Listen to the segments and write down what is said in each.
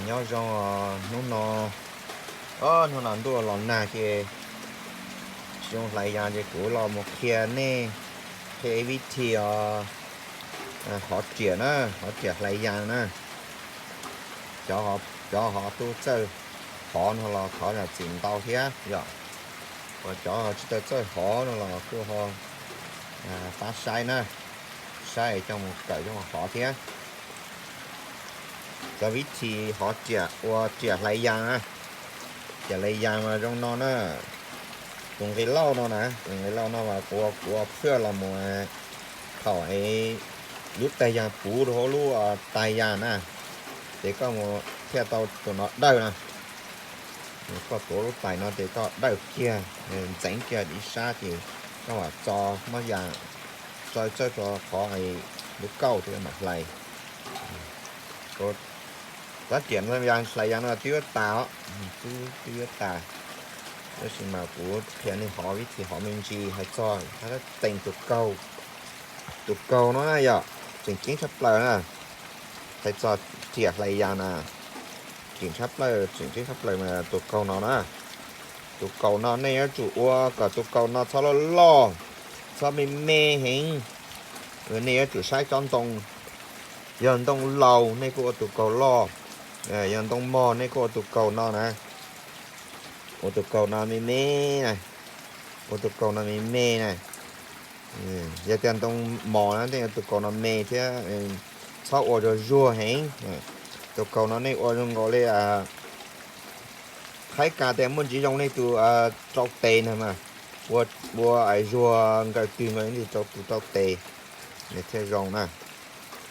Nyob zoo, hnub no, hnub no ntuj los nag ces tsis zoo hlais yas ces kuv los mus qhia nej, qhia ib vib thi hov riam na, hov riam hlais yas na. Cov hov tub txawj hov no los thov zam txim ntau thiab yom. Uas cov tsis tau txawj hov no los kuj ho pab saib na, saib coj mus kawm coj mus hov thiab. Cov vib thi hov riam ua riam hlais yas na, riam hlais yas mas zoo no na. Tus nqi lauj no na, tus nqi lauj no mas kuv, kuv ua phwj los mus thaum lub tais yas puv rau hauv lub tais yas na, ces koj mus thiaj tau tus no dawj na. Koj tuav lub tais no ces koj dawj kiag, ntxeev kiag ib sab ces koj mam txo hmab yas, txo txawj rau qhov lub kauj thiab mam hlais. Rab riam hlais yas no twb yuav tas os, twb yuav tas. Tab sis mas kuv qhia nej hov vib thi hov me ntsis hais txog tees tus kaug. Tus kaug no na yog tseem ceeb tshaj plaws na. Hais txog riam hlais yas na, tseem tshaj plaws, tseem ceeb tshaj plaws mas tus kaug no na. Tus kaug no nej yuav tsum ua kom tus kaug no txhob loj loj, txhob me me heev. Nej yuav tsum saib tsob ntoo, yog ntoo laus nej kuj ua tus kaug loj, yog ntoo mog nej kuj ua tus kaug no na. Ua tus kaug no me me na, ua tus kaug no me me na. Yog tias ntoo mos na nej ua tus kaug no me thiab, txhob ua zuag zuag heev. Tus kaug no nej ua zoo nkaus li, qhaib kas tias muaj ntsis zoo nej tus rau tes na mas, ua, ua zuag nkaws twg nkaus nej tus rau tes, nws thiaj zoo na.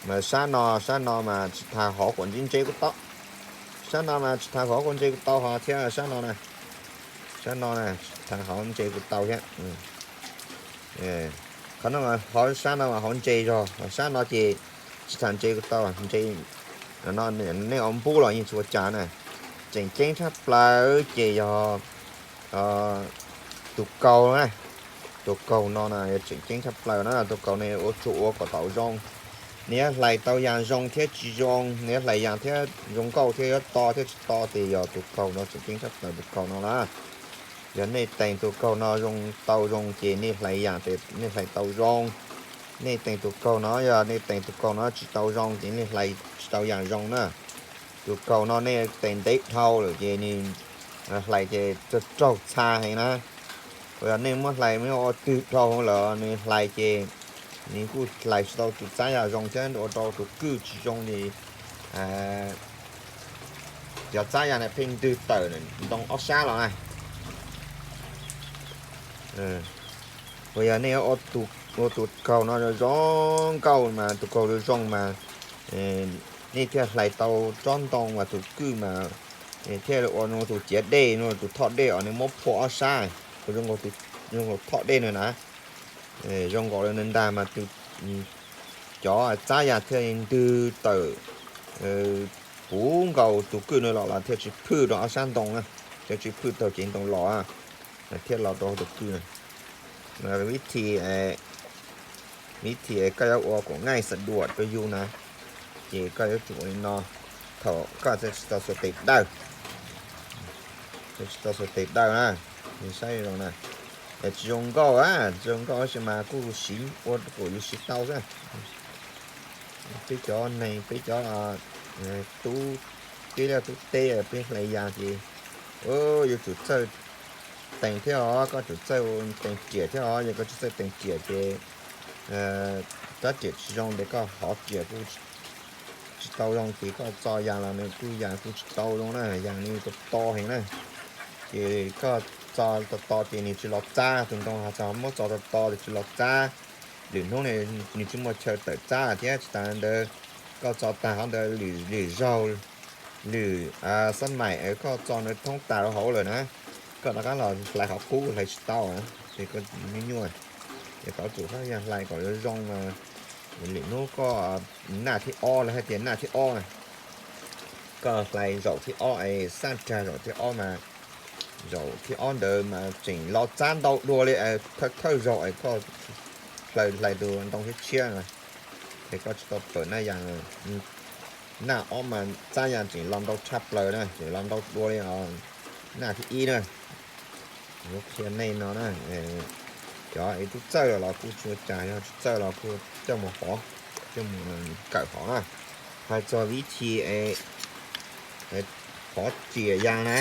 Mas sab no, sab no mas tsis tas hov quav ntse ntse kuj tau. Sab no mas tsis tas hov quav ntse kuj tau hov thiab sab no na. Sab no na, tsis tas hov ntse kuj tau thiab. Qhov no mas hov sab no mas hov ntse zog, sab no ces tsis tas ntse kuj tau, ntse. Nej ua npub los yeej tsis ua cas na. Tseem ceeb tshaj plaws ces yog tus kaug na. Tus kaug no na yog tseem ceeb tshaj plaws na, tus kaug ne ua tsuas ua kom tau zoo. Nws yuav hlais tau yas zoo thiab tsis zoo, nws yuav hlais yas thiab zoo nkauj thiab yuav to thiab tsis to ces yog tus kaug no tseem ceeb tshaj plaws tus kaug no na. Yog nej tees tus kaug no zoo tau zoo ces nej hlais yas ces nej hlais tau zoo. Nej tees tus kaug no, yog nej tees tus kaug no tsis tau zoo ces nej hlais tsis tau yas zoo na. Tus kaug no nej tees ntev dhau lawm ces nws hlais ces raug txha heev na. Yog nej muab hlais muab ua twg dhau lawm nws hlais ces nws kuj hlais tsis tau tus txab yas zoo thiab ua rau tus kwj tsis zoo li. Cov txab yas na pheej ntwg tawm ntoo ob sab los na. Uas yog nej ua tus kaug no zoo nkauj mas tus kaug zoo mas nej thiaj hlais tau tsob ntoo mas tus kwj mas thiaj ua tus ciav dej no, tus thoj dej os, nws muab phua ob sab, zoo nkaus thoj dej no na. Zoo nkaus li ntag mas cov txab yas thiaj li ntwg tawm puv nkaus tus kwj no los los thiaj tsis phwj rau ob sab ntoo na, thiaj tsis phwj taug cev ntoo los, thiaj los rau tus kwj na. Vib thi, vib thi koj yuav ua kom ngaij xav duam rau yus na, ces koj yuav tsum ua li no, thaum koj tsis tau xuas tes dawj, tsis tau xuas tes dawj na, saib zoo na. Tsis zoo nkauj, tsis zoo nkauj tab sis mas kuj siv ua kom yus siv tau xwb. Peb cov neeg, peb cov tub teb liaj tub teb peb hlais yas ces yuav tsum txawj tees thiab os, koj tsum txawj tees riam thiab os, yog koj tsis txawj tees riam ces rab riam tsis zoo ces koj hov riam kuj tsis tau zoo ces koj txo yas los nws kuj yas kuj tsis tau zoo na, yas nws to to heev na. Ces koj txo to to ces nws tsis los txab, tus ntoo ho txog muab txo to to ces tsis los txab. Lwm hnub nws tsis muaj chaw tawm txab thiab tsis tas ntawd, koj txo tag hov ntawd lwm zaug, lwm xab maim koj txo nws thoob tas rau hauv lawm na, koj rov qab los hlais qhov qub hlais tsis tau, ces koj nyuaj nyuaj. Ces koj tsum hlob yas hlais kom zoo zoo, lwm hnub koj naj thib ob los hais tias naj thib ob na, koj hlais zaum thib ob es xaj rag zaum thib ob mas, zaum thib ob ntawd mas tseem los txab ntau dua li, thawj thawj zaug es koj hlais tus ntoo tshiab tshiab na, es koj tsis tau pawm naj yas. Naj ob mas txab ya tseem los ntau tshaj plaws na, tseem los ntau dua li naj thib ib na. Kuv qhia nej no na, cov es tub txawj los kuj tsis ua cas, yog tsis txawj los kuj coj mus hov, coj mus kawm hov na. Hais txog vib thi es hov riam ya na,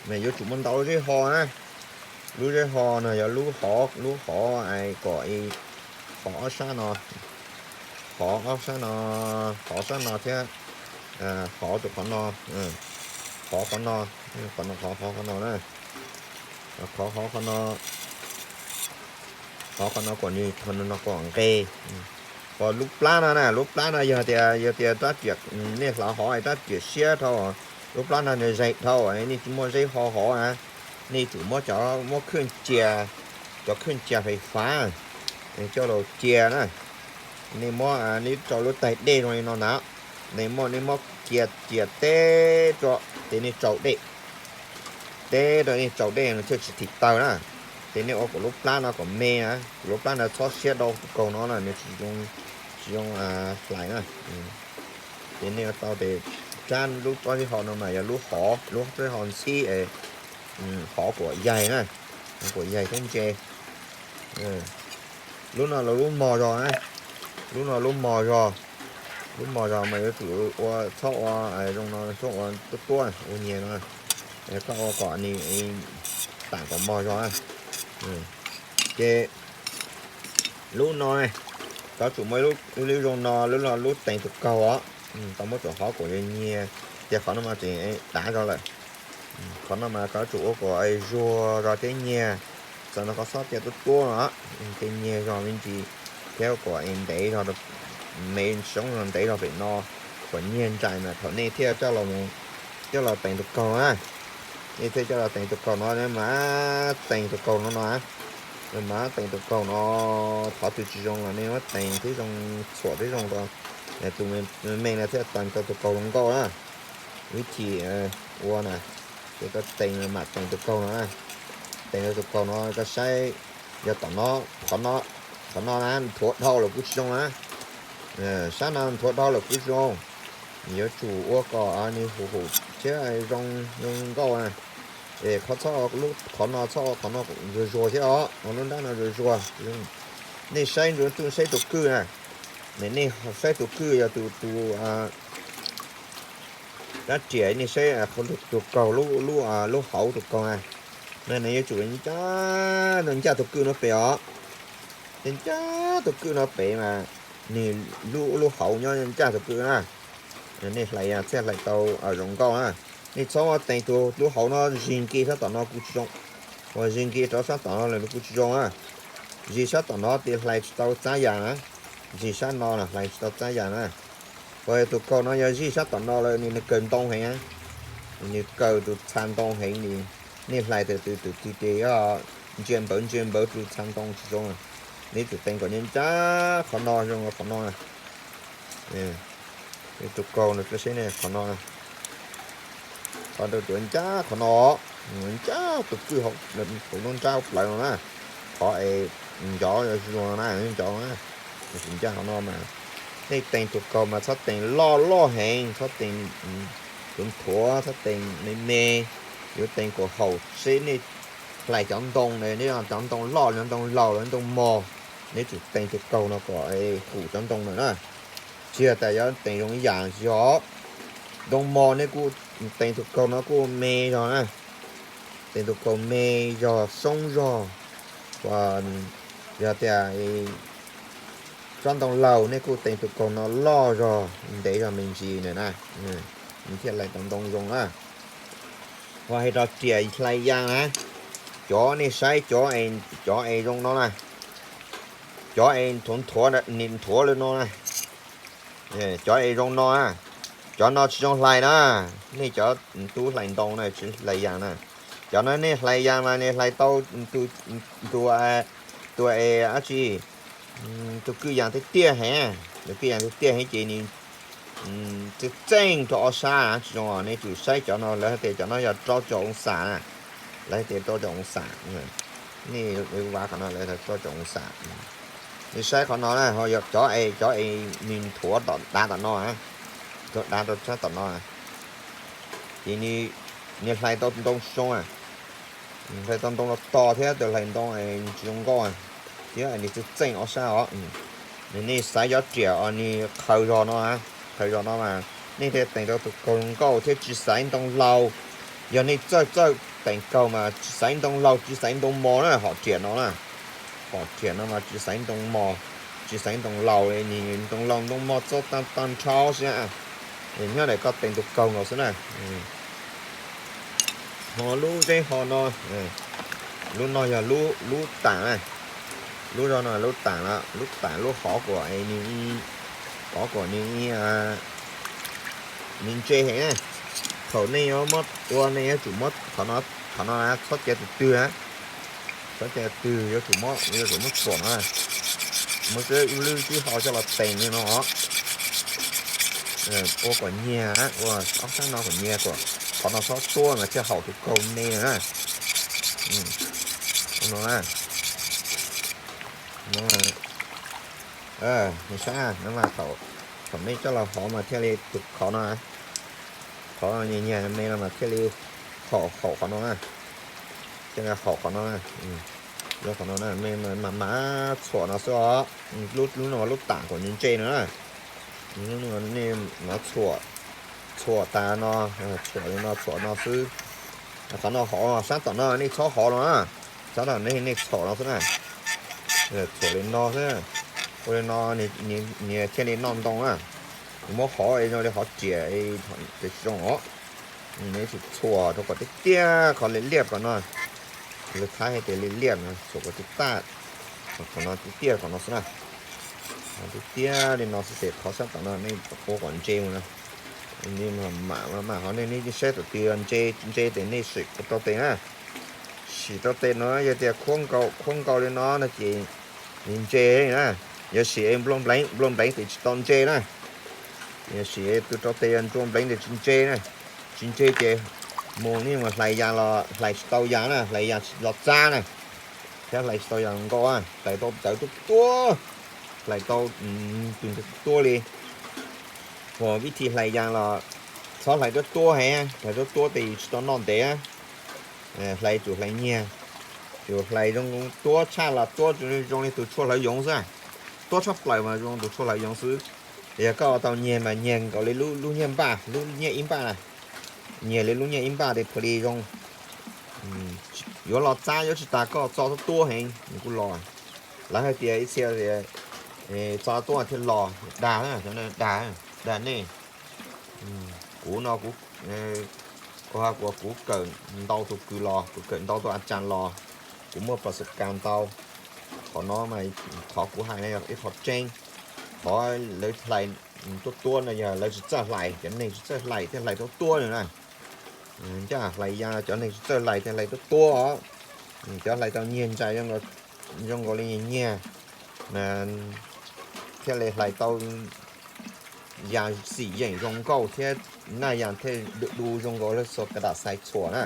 mas yuav tsum muaj ntau lub zeb ho na. Lub zeb ho no yog lub hov, lub hov kom hov ob sab no, hov ob sab no, hov sab no thiab hov tus qhov no, hov qhov no, qhov no, hov qhov no na, hov qhov no, hov qhov no kom nws, qhov no kom nqe. Ho lub plab no na, lub plab no yog tias, yog tias rab riam, nej hlawv hov rab riam siab dhau, lub plab no nws zeeg dhau, nej tsis muaj zeb ho hov na, nej tsum muab cov, muab khwj cia, cov khwj cia fais fav coj los cia na. Nej muab, nej rau lub tais dej zoo li no ntag, nej muab, nej muab cia cia teb rau, ces nej tsau dej, teb rau nej tsau dej no thiaj tsis thim taw na. Ces nej ua kom lub plab no kom me na, lub plab no txhob siab dhau tus kaug no na, nws tsis zoo, tsis zoo hlais na. Ces nej yuav tau tes rab lub pob zeb ho no mas yog lub hov, lub pob zeb ho ntxhib, hov kuam yaig na, hov kuam yaig thiab ntse. Lub no los lub mos zog na, lub no lub mos zog, lub mos zog mas yuav tsum ua, txhob ua zoo no, txhob ua tuab tuab, ua nyias no, koj ua kom nws tam kom mos zog na. Ces lub no, koj tsum muaj ib lub zoo no, lub no lub tees tus kaug os. Tau muab tus hov kuam nyias, ces qhov no mas tseem dav zog lawm. Qhov no mas koj tsum ua kom zuag zog thiab nyias, txawm no koj xob cia tuab tuab no, ces nyias zog me ntsis thiab kom ntev zog, me soob zog ntev zog pem no, kom nyias ntsais mas thaum nej thiaj coj los, coj los tees tus kaug na. Nej thiaj coj los tees tus kaug no, mas tees tus kaug no no, mas tees tus kaug no, qhov twg tsis zoo los nej muab tees thiab zoo, txhuam thiab zoo rau, tus me no thiaj tees tau tus kaug zoo nkauj na. Vib thim ua na, ces koj tees mam tees tus kaug no, tees tus kaug no koj saib, yog tom no, qhov no, qhov no na nthuav dhau lawm kuj tsis zoo na, sab no nthuav dhau lawm kuj tsis zoo. Yuav tsum ua kom nws huv huv thiab zoo, zoo nkauj na. Es qhov, qhov no txhob, qhov no zuag zuag thiab os, lub nrab no zuag zuag. Nej saib ntsuj, saib tus kwj na, nej saib tus kwj yog tus, tus rab riam, nej saib tus kaug, lub hauv tus kaug na, nws yuav tsum ncaj, ncaj tus kwj no pem os. Ces ncaj tus kwj no pem mas nws lub, lub hauv nyob ncaj tus kwj na, nej hlais ya thiaj hlais tau zoo nkauj na. Nej txhob tees tus lub hauv no zig nki sab tom no kuj tsis zoo, uas zig nki rau sab tom no lawm kuj tsis zoo na. Zig sab tom no ces hlais tsis tau txab ya na, zig sab no los hlais tsis tau txab ya na. Uas tus kaug no yog zig sab tom no lawm nws, nws kaw ntoo heev, nws kaw tus txha ntoo heev li. Nej hlais tau tus, tus twg ces ntsia npawv ntsia npawv tus txha ntoo tsis zoo. Nej tsum tees kom ncaj ncaj qhov no zoo qhov no. Tus kaug no, qhov no, qhov rau tuav ncaj qhov no, ncaj tus kwj hauv, hauv lub nrab plaws no na. Qhov es ncov zuag na, ncov na, ncaj qhov no mas. Nej tees tus kaug mas txhob tees loj loj heev, txhob tees nthuav nthuav, txhob tees me me, yuav tees kom haum seb nej hlais cov ntoo, nej cov ntoo loj, cov ntoo laus, cov ntoo mos, nej tsum tees tus kaug no kom hum cov ntoo lawm na. Tsis yog tas yuav tees zoo ib yam, tsis yog. Ntoo mos nej kuj tees tus kaug no kuj me zog na, tees tus kaug me zog, soob zog. Yog tias tsob ntoo laus nej kuj tees tus kaug no loj zog, ntev zog me ntsis na, nws thiaj hlais tau ntoo zoo na. Ho hais rau riam hlais ya na, cov nej saib cov, cov es zoo no na, cov es nthuav nthuav, nthuav li no na, cov es zoo no na, cov no tsis zoo hlais na. Nej cov tub hlais ntoo na tsis hlais ya na. Cov no nej hlais ya mas nej hlais tau tus, tus es dab tsi, tus kwj ya tiag tiag heev, tus kwj ya tiag tiag heev ces nws txeej txeej rau ob sab tsis zoo. Nej tsum saib cov no, lawv hais tias cov no yog rau caum oo xam na, lawv hais tias rau caum oo xam. Nej vav qhov no lawv rau caum oo xam. Nej saib qhov no na, ho yog cov es, cov es nws nthuav tom, dav tom no, Dav rau sab tom no, ces nws hlais tau ntoo zoo, hlais tau ntoo los to thiab tus hlais ntoo tsis zoo nkauj, thiab nws txeej txeej ob sab os. Nej xaiv cov riam uas nws qhaws zog no, qhaws zog no mas nej thiaj teem tau tus kaug zoo nkauj thiab tsis xaiv ntoo laus. Yog nej txawj txawj teem kaug mas tsis xaiv ntoo laus, tsis xaiv ntoo mos na, hom riam no na. Hom riam no mas tsis xaiv ntoo mos, tsis xaiv ntoo laus, ntoo laus ntoo mos txog tag nrho xwb. Nyob ntawm koj teem tus kaug nkaus xwb na. Ho lub zeb ho no, lub no yog lub tam na, lub zog no lub tam, lub tam lub hov kuam, hov kuam nws ntse heev na. Thaum nej yuav muab ua nej yuav tsum muab qhov no txhob cia tus twg, txhob cia tus twg, yuav tsum muab, yuav tsum muab txhuam no, muab xwb lwb tib ho coj los teem li no. Ua kom nyiag, ua ob sab no kom nyiag kom qhov no txhob tuab mas thiaj haum tus kaug me na. No, no, sab no mas thaum nej coj los hov mas thiaj li tus qhov no, qhov nyiag nyiag me no mas thiaj li haum, haum qhov no na. Thiaj li haum qhov no, qhov no na, mas mas txhuam no xwb os. Lub no lub tam kom ntse no na. Nej no txhuam, txhuam tas no, txhuam li no, txhuam no xwb. Qhov no hov, sab tom no nej txhob hov no na. Sab tom no nej txhuam no xwb na. Txhuam li no xwb. Ua li no nws thiaj li noj ntoo na. Nws muab hov zoo li hov riam, tsis zoo os. Nws txhuam rau kom tiaj tiaj, qhov liab liab qhov no. Lawv Thaib hais tias liab liab no, txhuam kom tiaj tiaj, qhov no tiaj tiaj qhov no xwb na. Tiaj tiaj li no xwb ces qhov sab tom no nej ua kom ntse mus na. Mam mam hov, nej saib tom twg ntse ntse ces nej sim rau tes na. Sim rau tes no yog tias khuab nkaus, khuab nkaus li no no ces nws ntse na. Yog sim nplua npleev, nplua npleev ces tsis tau ntse na. Yog sim tus rau tes yog nplua npleev ces tsis ntse na. Tsis ntse ces mus nej mus hlais yas los hlais tsis tau yas na, hlais yas tsis los txab na. Thiab hlais tsis tau yas nkauj, hlais tau ntawv tuab tuab, hlais tau tus ntawd tuab li. Ua vib thi hlais yas los txhob hlais tuab tuab heev, hlais tuab tuab ces tsis tau noj ntev. Hlais tsum hlais nyiag, tsum hlais zoo tuab tshaj los tuab zoo li tus tshuaj hlawv yoov xwb. Tuab tshaj plaws mas zoo tus tshuaj hlawv yoov xwb. Yog koj tau nyiag mas nyiag nkaus li lub nyiaj npaj, lub nyiaj ib npaj na. Nyiag li lub nyiaj ib npaj ces pha li zoo. Yuav los txab yuav tsis tas koj txo tuab tuab heev nws kuj los. Lawv hais tias ib txhia txo tuab thiaj los, dag, dag, dag nej. Kuv no kuv, kuv kawm ntau tus kws los, kuv kawm ntau tus a tsas los, kuv muaj pas kas ntau. Qhov no mas qhov kuv hais no yog ib qho tseeb. Qhov lawv hlais tuab tuab no yog lawv tsis txawj hlais, cov neeg tsis txawj hlais thiaj hlais tuab tuab no na. Ncaj hlais yas cov neeg tsis txawj hlais thiaj hlais tuab tuab os. Cov hlais tau nyiag ntsa zoo nkaus li nyiag nyiag mas thiaj li hlais tau yas xim yeem zoo nkauj thiab, naj yas thiaj du du zoo nkaus li xo ka dam xais txhuam na.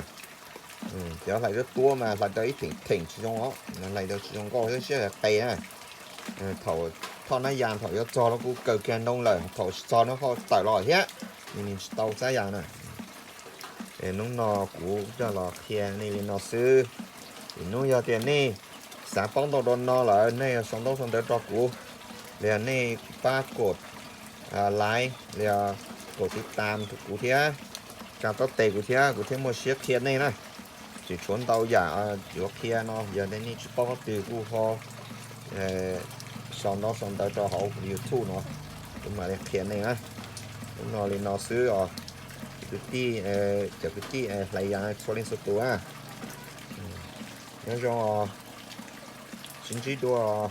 Cov hlais tuab tuab mas hlais tau ib theem theem tsis zoo os, hlais tau tsis zoo nkauj thiab siab qis na. Thaum thoj naj yas thaum yuav txog los kuj kaw kiag ntoo lawm, thaum tsis txog no ho tawm los thiab, nws tsis tau txab yas na. Hnub no kuv coj los qhia nej li no xwb. Hnub yog tias nej xav paub ntau dua no lawm nej sau ntaub sau ntawv rau kuv, los yog nej pab kaum like, los yog kaum tiv tam rau kuv thiab, tsa taub tes kuv thiab, kuv thiaj muaj siab qhia nej na. Tseem tshuav ntau yam yuav qhia no, yog nej tsis paub qhov twg kuj ho sau ntaub sau ntawv rau hauv YouTube no, kuv mam li qhia nej na. Hnub no li no xwb os, kwv tij, cov kwv tij hlais yas txhua leej txhua tus na. Nyob zoo, sib ntsib dua.